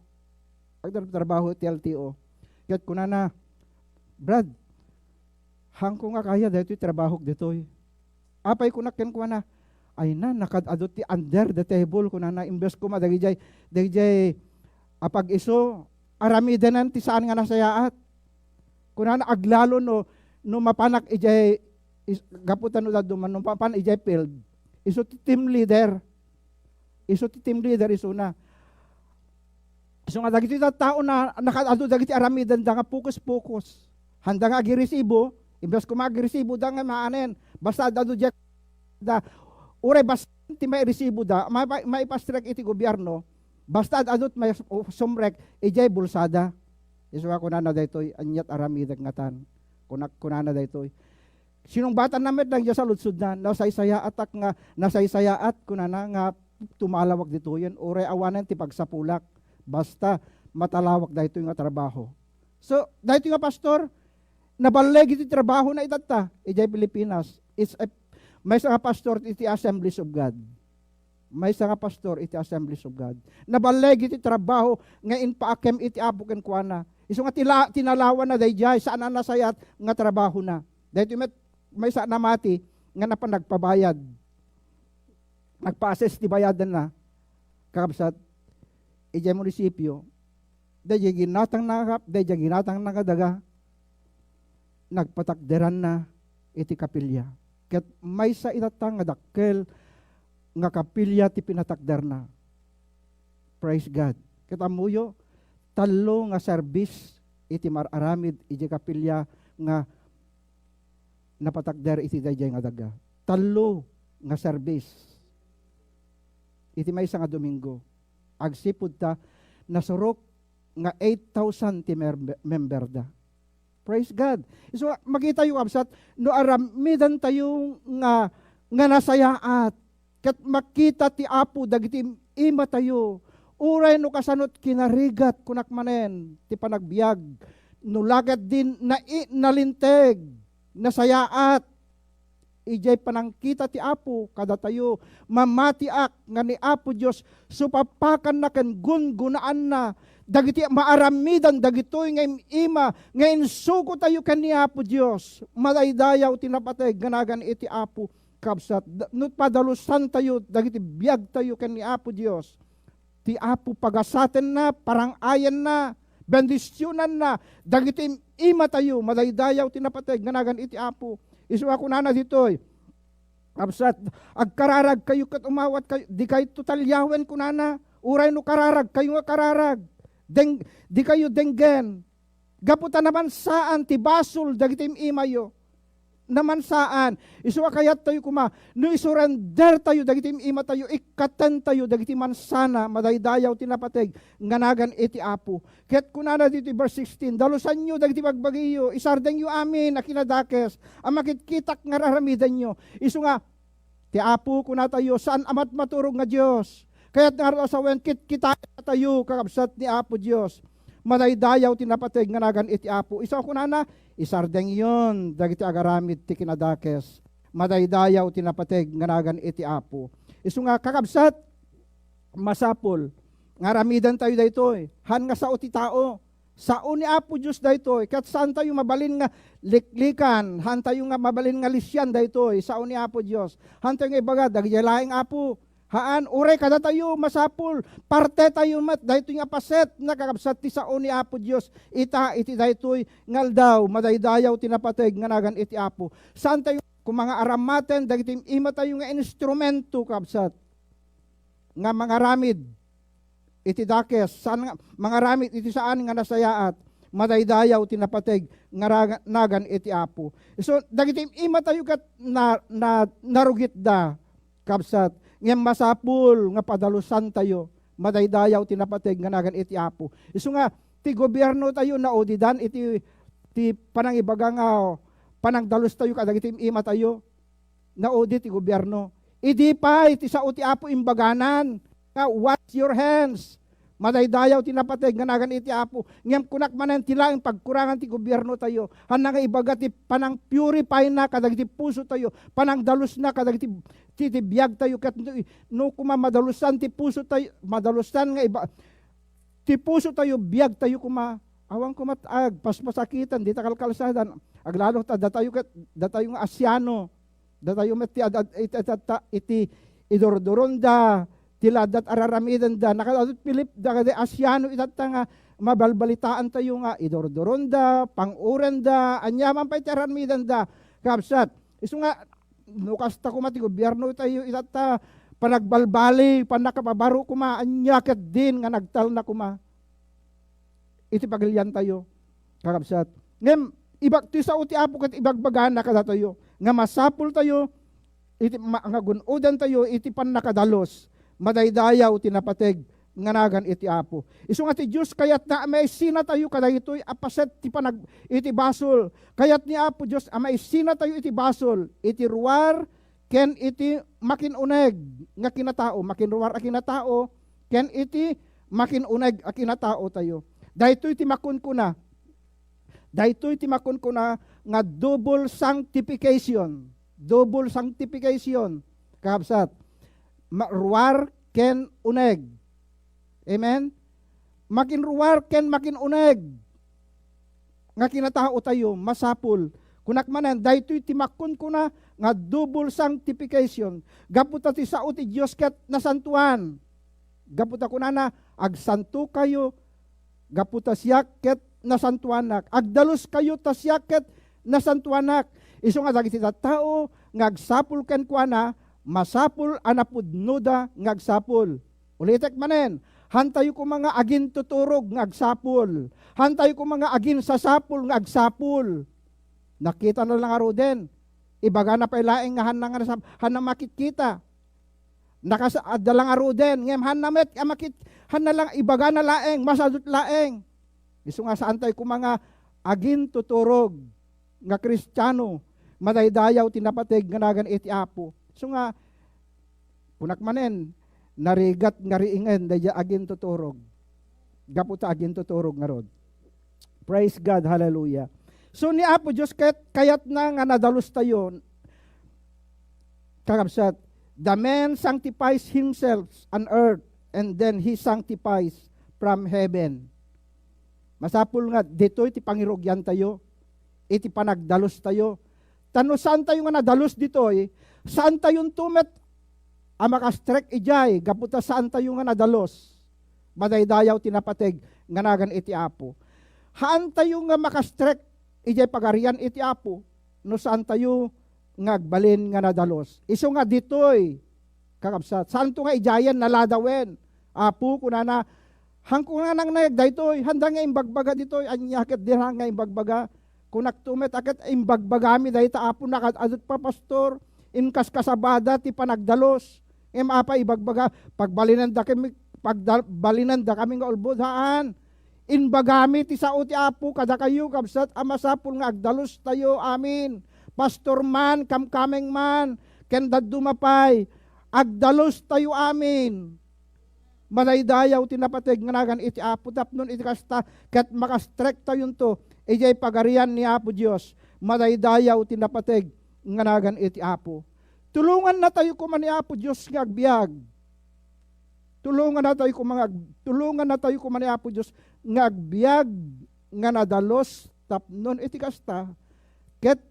Agtarab-, trabaho ti L T O. Ket kunana, "Brad, haanko nga kaya daytoy trabahok ditoy." Apay kunak kenkuana, "Ay na, nakad-adu ti under the table," kunana, "imbes koma dagidiay, dagidiay a pag-isu, aramidenan ti saan nga nasayaat." Kunana, "Aglalo no, no mapanak idiay, is-, gapu ta no dadduma, no mapan idiay field, isu ti team leader." Isu ti team leader, isuna. Isu nga dagiti tattao na nakad-adu dagiti aramidenda nga pukos-pukos. Haanda nga agiresibo, imbes koma agiresiboda nga maanen. Basta ad-adu diay da, uray basta ti mairesiboda, maipa-, maipastrek iti gobierno, basta ad-adu ti maisumrek idiay bulsada. Isu nga kunana daytoy, "Aniat aramidek ngatan?" Kuna-, kunana daytoy, "Sinungbatanna met dagiti saludsodna, nasaysayaatak nga, nasaysayaat," kunana, "nga tumalawak ditoyen, uray awanen ti pagsapulak, basta matalawak daytoy nga trabaho." So, daytoy nga pastor, naballigi ti trabahona itatta, idiay Pilipinas. It's a, maysa nga pastor iti Assemblies of God. Maysa nga pastor iti Assemblies of God. Naballigi ti trabaho nga impaakem iti Apo kenkuana. Isu nga tila-, tinalawanna daydiay, saan a nasayaat nga trabahona. Daytoy met maysa a namati nga napan nagpabayad. Nagpa-assess ti bayadanna, kakabsat, idiay munisipio, daydiay ginatangna, daydiay ginatangna nga daga, nagpatakderanna iti kapilya. Ket maysa itatta nga dakkel nga kapilya ti pinatakderna. Praise God. Ket ammoyo, tallo nga serbis iti mar-aramid idiay kapilya nga napatakder iti daydiay nga daga. Tallo nga serbis iti maysa nga Domingo. Agsipud ta, nasurok nga eight thousand ti mer-, memberda. Praise God. Isu nga, makitayo, kabsat, no aramidantayo nga, nga nasayaat, ket makita ti Apo dagiti im-, imatayo, uray no kasano ti kinarigat, kunak manen, ti panagbiag, no la ketdin nai-, nalinteg, nasayaat, idiay panangkita ti Apo kadatayo, mamatiak nga ni Apo Dios supapakanna ken gungunaanna dagiti maaramidan dagitoy nga im-ima nga insukotayo ken ni Apo Dios. Madaydayaw ti napateg nga nagan iti Apo, kabsat. Da-, no padalusantayo dagiti biagtayo ken ni Apo Dios, ti Apo pagasatenna, parang-ayenna, bendisionanna dagiti im-, imatayo. Madaydayaw ti napateg nga nagan iti Apo. Isu a kunana ditoy, kabsat, "Agkararagkayo ket umawatkayo, dikayto taliawen," kunana. Uray no kararagkayo nga kararag, deng-, dikayo denggen. Gapu ta namansaan ti basol dagiti im-imayo. Namansaan. Isu a kayattayo koma, no isurrendertayo dagiti im-imatayo, ikkatentayo dagiti mansana, madaydayaw ti napateg nga nagan iti Apo. Ket kunana ditoy verse sixteen, "Dalusanyo dagiti bagbagiyo, isardengyo amin a kinadakes a makitkitak nga ar-aramidenyo." Isu nga, ti Apo, kunatayo, saan a matmaturog nga Dios. Kayat nga asawen, kitkitaentayo, kakabsat, ni Apo Dios. Madaydayaw ti napateg nga nagan iti Apo. Isu a kunana, "Isardengyon dagiti agaramid ti kinadakes." Madaydayaw ti napateg nga nagan iti Apo. Isu nga, kakabsat, masapul nga aramidantayo daytoy. Haan nga sao ti tao. Sao ni Apo Dios daytoy. Ket saantayo mabalin nga liklikan, haantayo nga mabalin nga lisian daytoy. Sao ni Apo Dios. Haantayo nga ibaga, "Dagiti laeng, Apo." Haan, uray kadatayo, masapul. Partetayo met daytoy nga paset, nga kakabsat, ti sao ni Apo Dios. Ita iti daytoy nga aldaw, madaydayaw ti napateg nga nagan iti Apo. Saantayo koma nga aramaten dagiti imatayo nga instrumento, kabsat, nga mangaramid iti dakes, saan nga mangaramid iti saan nga nasayaat, madaydayaw ti napateg nga raga-, nagan iti Apo. So, dagiti imatayo ket na, na, narugitda, kabsat, ngem masapul nga padalusantayo, madaydayaw ti napateg nga nagan iti Apo. Isu nga, ti gobiernotayo naudidan iti, ti panangibaga nga panangdalustayo kadagiti imatayo. Naudi ti gobierno. Idi pay ti sao ti Apo imbaganan nga, "Wash your hands." Madaydayaw ti napateg nga nagan iti Apo. Ngem kunak manen, ti laeng pagkurangan ti gobiernotayo. Hanna nga ibaga ti panang-purify na kadagiti pusotayo, panangdalusna kadagiti ti, ti biagtayo. Ket no, no koma madalusan ti pusotayo, madalusan nga iba, ti pusotayo, biagtayo koma, awan koma agpaspasakitan, dita kalkalsadan. Aglalo ta datayo ket, datayo nga Asiano. Datayo met ti ad-, ad-, iti, iti, iti, iti idurduronda, ti laddat a raramidenda. Nakaadut Philip dagiti Asiano itatta nga mabalbalitaantayo nga idurduronda, pang-urenda, aniaman pay ti aramidenda. Kabsat, isu nga, no kasta koma ti gobiernotayo itatta, panagbalbali, pannakapabaro koma, ania ketdin nga nagtalna koma iti pagiliantayo, kakabsat. Ngem, ibag-, ti sao ti Apo ket ibagbagana kadatayo nga masapultayo iti ma-, nga gun-odantayo iti pannakadalus, madaydayaw ti napateg nga nagan iti Apo. Isu nga ti Dios kayatna a maisinatayo kadagitoy a paset ti panag-, iti basol. Kayat ni Apo Dios a maisinatayo iti basol, iti ruar, ken iti makin-uneg nga kinatao, makinruar a kinatao, ken iti makin-uneg a kinataotayo. Daytoy ti makunkuna, daytoy ti makunkuna nga double sanctification. Double sanctification, kakabsat. Ma-, ruar ken uneg. Amen? Makinruar ken makin-uneg nga kinataotayo, masapul. Kunak manen, daytoy ti makunkuna nga double sanctification. Gapu ta ti sao ti Dios ket nasantoan. Gapu ta kunana, "Agsantokayo, gapu ta siak ket nasantoanak. Agdaluskayo ta siak ket nasantoanak." Isu nga dagiti tattao nga agsapul kenkuana, masapul a napudnoda nga agsapul. Ulitek manen, hantayo koma nga agintuturog nga agsapul. Hantayo koma nga aginsasapul nga agsapul. Nakitana la ngaruden. Ibagana pay laeng nga hanna nga nasap-, hanna makitkita. Nakas-, adda la ngaruden, ngem hanna met a makit-, hanna lang ibagana laeng, masadut laeng. Isu nga saantayo koma nga agintuturog nga Kristiano, madaydayaw ti napateg nga nagan iti Apo. Isu nga, kunak manen, narigat nga riingen daydiay agintuturog. Gapu ta agintuturog ngarud. Praise God, hallelujah. So, ni Apo Dios ket kayatna nga nadalustayo, kakabsat, "The man sanctifies himself on earth, and then he sanctifies from heaven." Masapul nga ditoy ti pangirugiantayo, iti panagdalustayo. Ta no saantayo nga nadalus ditoy, saantayonto met a makastrek idiay gapu ta saantayo nga nadalus. Madaydayaw ti napateg nga nagan iti Apo. Haantayo nga makastrek idiay Pagarian iti Apo no saantayo nga agbalin nga nadalus. Isu nga ditoy, kakabsat, saanto nga idiayen, naladawen. "Apo," kunana, "hanko nga nangnayag daytoy, haanda nga imbagbaga ditoy." "Ania ket dina nga imbagbaga?" Kunakto met, "A ket imbagbagami dayta, Apo, nakaad-adut pa, pastor, inkaskasabada ti panagdalus. Ngem apay ibagbaga, pagbalinandakami, pagda-, balinandakami nga ulbod?" Haan. Imbagami ti sao ti Apo kadakayo, kabsat, a masapul nga agdalustayo amin. Pastor man, kamkameng man, ken dadduma pay, agdalustayo amin. Madaydayaw ti napateg nga nagan iti Apo tapno iti kasta, ket makastrektayonto idiay Pagarian ni Apo Dios. Madaydayaw ti napateg nga nagan iti Apo. Tulongannatayo koma ni Apo Dios nga agbiag. Tulongannatayo koma nga ag-, tulongannatayo koma ni Apo Dios nga agbiag nga nadalus tapno iti kasta, ket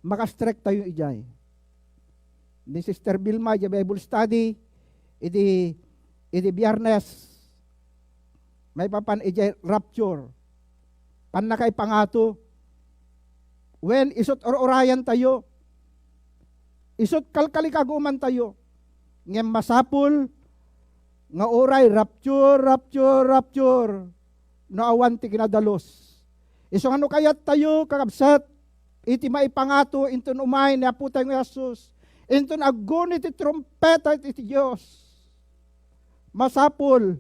makastrektayo idiay. Ni Sister Vilma, idiay Bible study, iti, iti Biyernes, maipapan idiay rapture. Pannakaipangato. Wen, isut' ur-urayantayo. Isut' kalkalikagumantayo. Ngem masapul nga uray rapture, rapture, rapture, no awan ti kinadalus. Isu nga no kayattayo, kakabsat, iti maipangato inton umay ni Apotayo nga Jesus, inton agguni ti trumpeta iti Dios, masapul,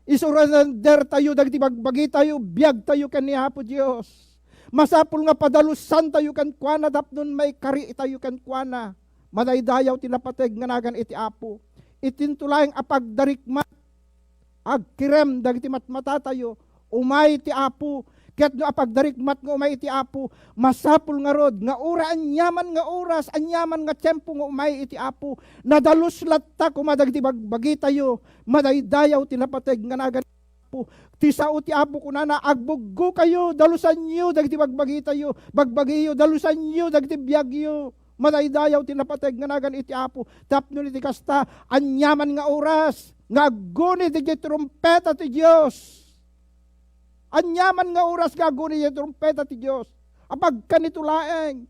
isurendertayo dagiti bagbagitayo, biagtayo ken ni Apo Dios. Masapul nga padalusantayo kenkuana tapno maikari itayo kenkuana. Madaydayaw ti napateg nga nagan iti Apo. Itinto laeng a pagdarikmat, agkirem dagiti matmatatayo, umay ti Apo. Ket no apagdarikmat nga umay iti Apo, masapul ngarud nga ura aniaman nga oras, aniaman nga tiempo nga umay iti Apo. Nadalus latta koma dagiti bagbagitayo, madaydayaw ti napateg nga nagan Apo. Ti sao ti Apo kunana, "Agbuggokayo, dalusanyo dagiti bagbagitayo, bagbagiyo, dalusanyo dagiti biagyo." Madaydayaw ti napateg nga nagan iti Apo. Tapno iti kasta, aniaman nga oras nga agguni dagiti trumpeta ti Dios. Aniaman nga oras nga agguni dagiti trumpeta ti Dios. Apagkanito laeng.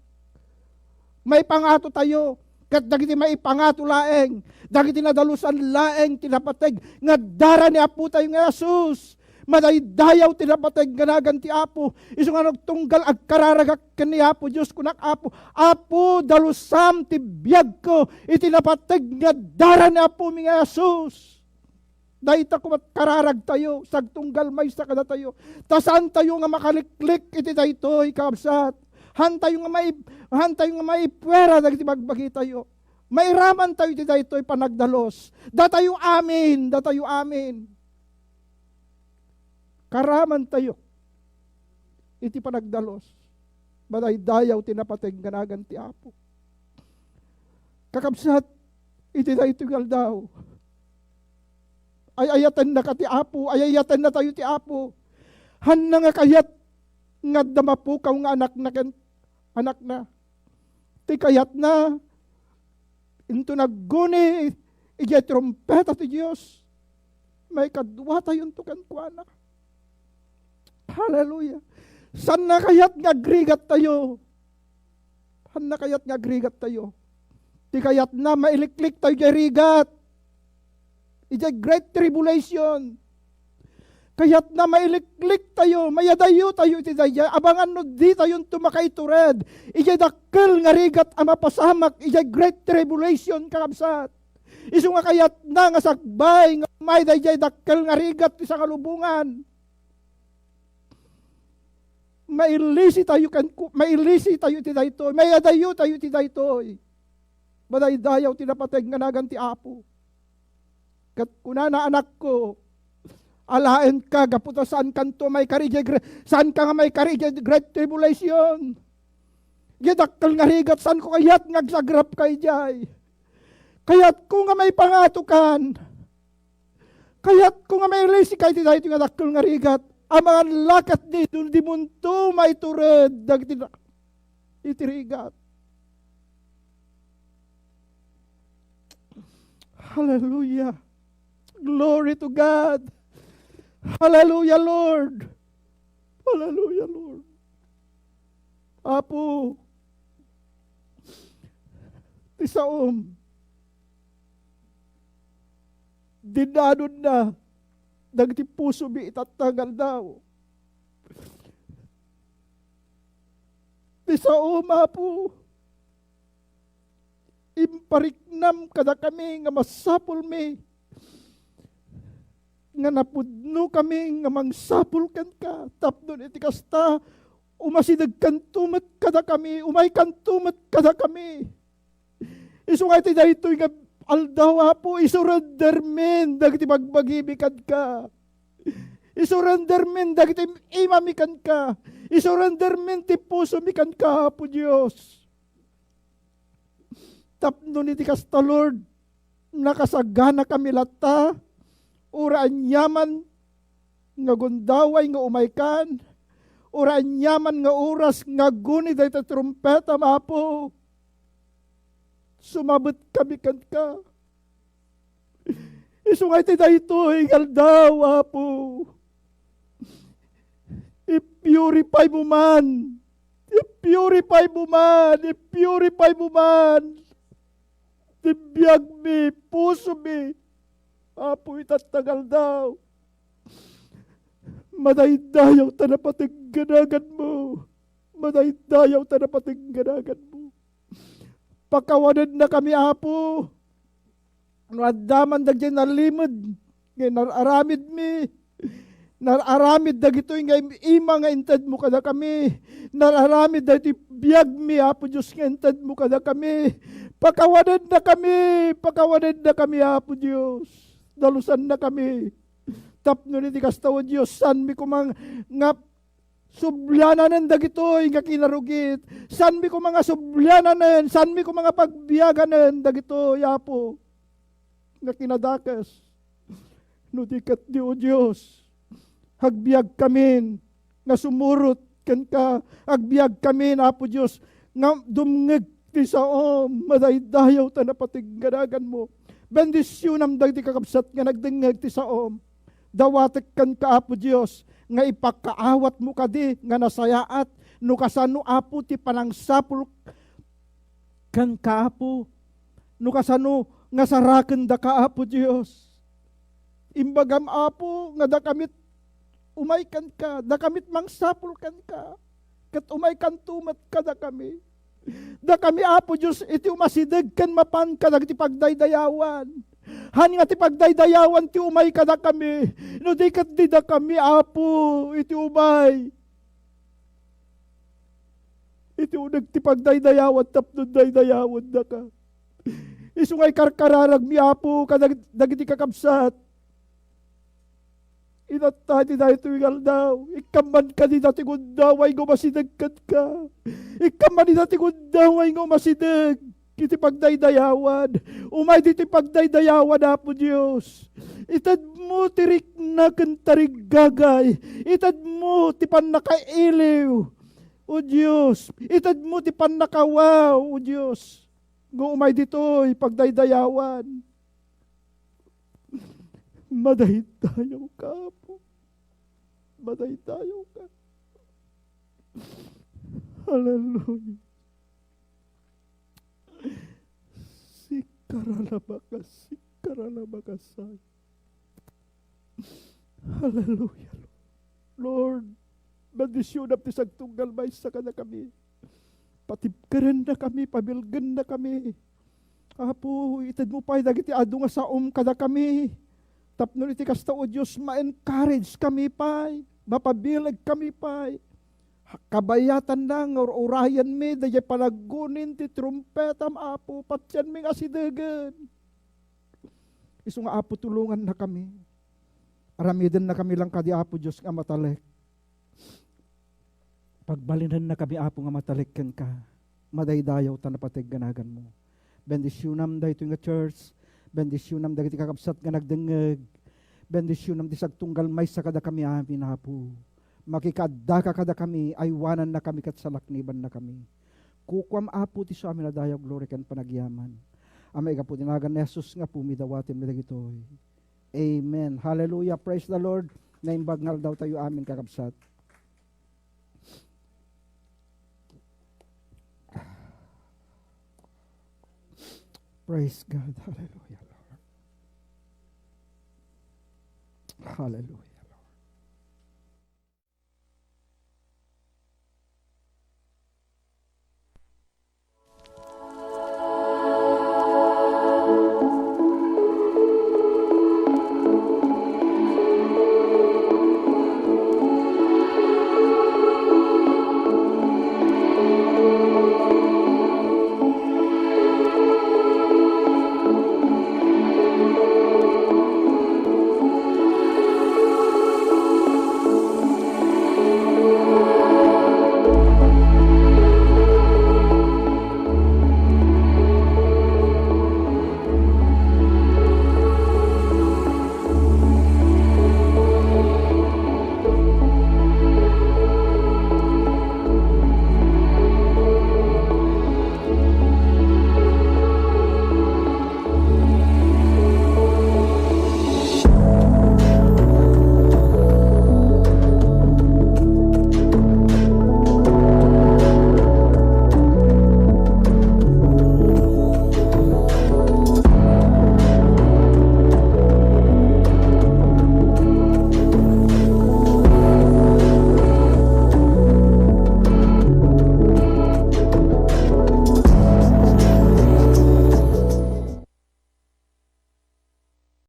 Maipangato tayo. Ket dagiti maipangato laeng, dagiti nadalusan laeng ti napateg nga dara ni Apo tayo nga Jesus. Madaydayaw ti napateg nga nagan ti Apo. Isu nga nagtunggal agkararagak ken ni Apo Dios, kunak, "Apo, Apo, dalusam ti biagko iti napateg nga dara ni Apomi nga Jesus." Dayta koma kararagtayo, sagtunggal maysa kadatayo. Ta saantayo nga makaliklik iti daytoy, kabsat. Hantayo nga mai-, hantayo nga maipuera dagiti bagbagitayo. Mairamantayo iti daytoy panagdalus. Datayo amin, datayo amin. Karamantayo iti panagdalus. Madaydayaw ti napateg nga nagan ti Apo. Kakabsat, iti daytoy nga aldaw, ay-ayatennaka ti Apo, ay-ayatennatayo ti Apo. Hanna nga kayat nga adda mapukaw nga anakna ken anakna. Ti kayatna, inton agguni idiay trumpeta ti Dios, maikaduatayonto kenkuana. Hallelujah. Saanna kayat nga agrigattayo. Saanna kayat nga agrigattayo. Ti kayatna, mailikliktayo idiay rigat. Idiay great tribulation. Kayatna, mailikliktayo, mayadayotayo iti daydiay. Abangan no ditayonto makaitured idiay dakkel nga rigat a mapasamak idiay great tribulation, kakabsat. Isu nga kayatna nga sakbay nga umay daydiay dakkel nga rigat ti sangalubongan. Mailisitayo ken ku-, mailisitayo iti daytoy, mayadayotayo iti daytoy. Madaydayaw ti napateg nga nagan ti Apo. Ket kunana, "Anakko, alaenka gapu ta saankanto maikari idiay gre-, saanka nga maikari idiay great tribulation. Idiay dakkel nga rigat, saanko kayat nga agsagrapka idiay. Kayatko nga maipangatokan." Kayatko nga mailisika iti daytoy nga dakkel nga rigat. Amangan la ket di, dimonto maitured dagiti na-, iti rigat. Hallelujah. Glory to God. Hallelujah, Lord. Hallelujah, Lord. Apo, ti saom, dinanonna dagiti pusomi itatta nga aldaw. Ti saom, Apo, impariknam kadakami nga masapulmi nga napudnokami nga mangsapul kenka, tapno iti kasta, umasidegkanto met kadakami, umaykanto met kadakami. Isu nga iti daytoy nga aldaw, Apo, isurendermin dagiti bagbagimi kenka. Isurendermin dagiti imami kenka. Isurendermin ti pusomi kenka, Apo Dios. Tapno iti kasta, Lord, nakasaganakami latta, uray aniaman nga gundaway nga umaykan, uray aniaman nga oras nga agguni dayta trumpeta, Apo, sumabetkami kenka. Isu nga iti daytoy nga aldaw, Apo, i-purify mo man. I-purify mo man. I-purify mo man ti biagmi, pusomi, Apo, itatta nga aldaw. Madaydayaw ta napateg nga naganmo. Madaydayaw ta napateg nga naganmo. Pakawanennakami, Apo. No adda man dagiti nalimed nga nar-aramidmi, nar-aramid dagitoy nga im-ima nga intedmo kadakami, nar-aramid dagiti biagmi, Apo Dios, nga intedmo kadakami. Pakawanennakami, pakawanennakami, Apo Dios. Dalusannakami. Tapno iti kasta, O Dios, saanmi koma nga subliananen dagitoy nga kinarugit. Saanmi koma nga subliananen, saanmi koma nga pagbiaganen dagitoy, Apo, nga kinadakes. No di ketdi, O Dios, agbiagkamin nga sumurot kenka. Agbiagkamin, Apo Dios, nga dumngeg ti saom, madaydayaw ta napateg nga naganmo. Bendisionam dagiti kakabsat nga nagdengngeg ti saom. Dawatek kenka, Apo Dios, nga ipakaawatmo kadi nga nasayaat no kasano, Apo, ti panangsapul kenka, Apo, no kasano nga sarakendaka, Apo Dios. Imbagam, Apo, nga dakamit umay kenka, dakamit mangsapul kenka, ket umay kanto met kadakami. Dakami, Apo Dios, iti umasideg ken mapan kadagiti pagdaydayawan. Haan nga ti pagdaydayawan ti umay kadakami, no di ketdi dakami, Apo, iti umay iti uneg ti pagdaydayawan tapno daydayawendaka. Isu nga ikarkararagmi, Apo, kadag-, dagiti kakabsat. Inatay ti daytoy nga aldaw. Ikkan man kadi dati gundaway nga umasideg kenka. Ikkan man dati gundaway nga umasideg iti pagdaydayawan. Umay ditoy pagdaydayawan, Apo Dios. Itedmo ti rikna ken tariggagay. Itedmo ti pannakailiw, O Dios. Itedmo ti pannakawaw, O Dios. Nga umay ditoy pagdaydayawan. Madaydayawka, Apo. Madaydayawka. Hallelujah. Sikaralabaka, sikaralabaka, say. Hallelujah, Lord. Lord, bendisionam ti sagtunggal maysa kadakami. Patibkerennakami, pabilgennakami. Apo, itedmo pay dagiti adu nga saom kadakami. Tapno iti kasta, O Dios, ma-encourage kami pay, mapabileg kami pay. Kabayatanna nga ur-urayenmi daydiay panaggunin ti trumpetam, Apo, patienmi nga asidegen. Isu nga, Apo, tulongannakami. Aramidennakami lang kadi, Apo Dios, nga matalek. Pagbalinennakami, Apo, nga matalek kenka. Madaydayaw ta napateg nga naganmo. Bendisionam daytoy nga church. Bendisionam dagiti kakabsat nga nagdengngeg. Bendisionam ti sagtunggal maysa kadakami amin, Apo. Makikaaddaka kadakami, aywanannakami ket salaknibannakami. Kukuam, Apo, ti suamin a dayaw, gloria ken panagyaman. A maigapu ti nagan ni Jesus nga Apomi, dawatenmi dagitoy. Amen. Hallelujah. Praise the Lord. Naimbag nga aldawtayo amin, kakabsat. Praise God. Hallelujah, Lord. Hallelujah.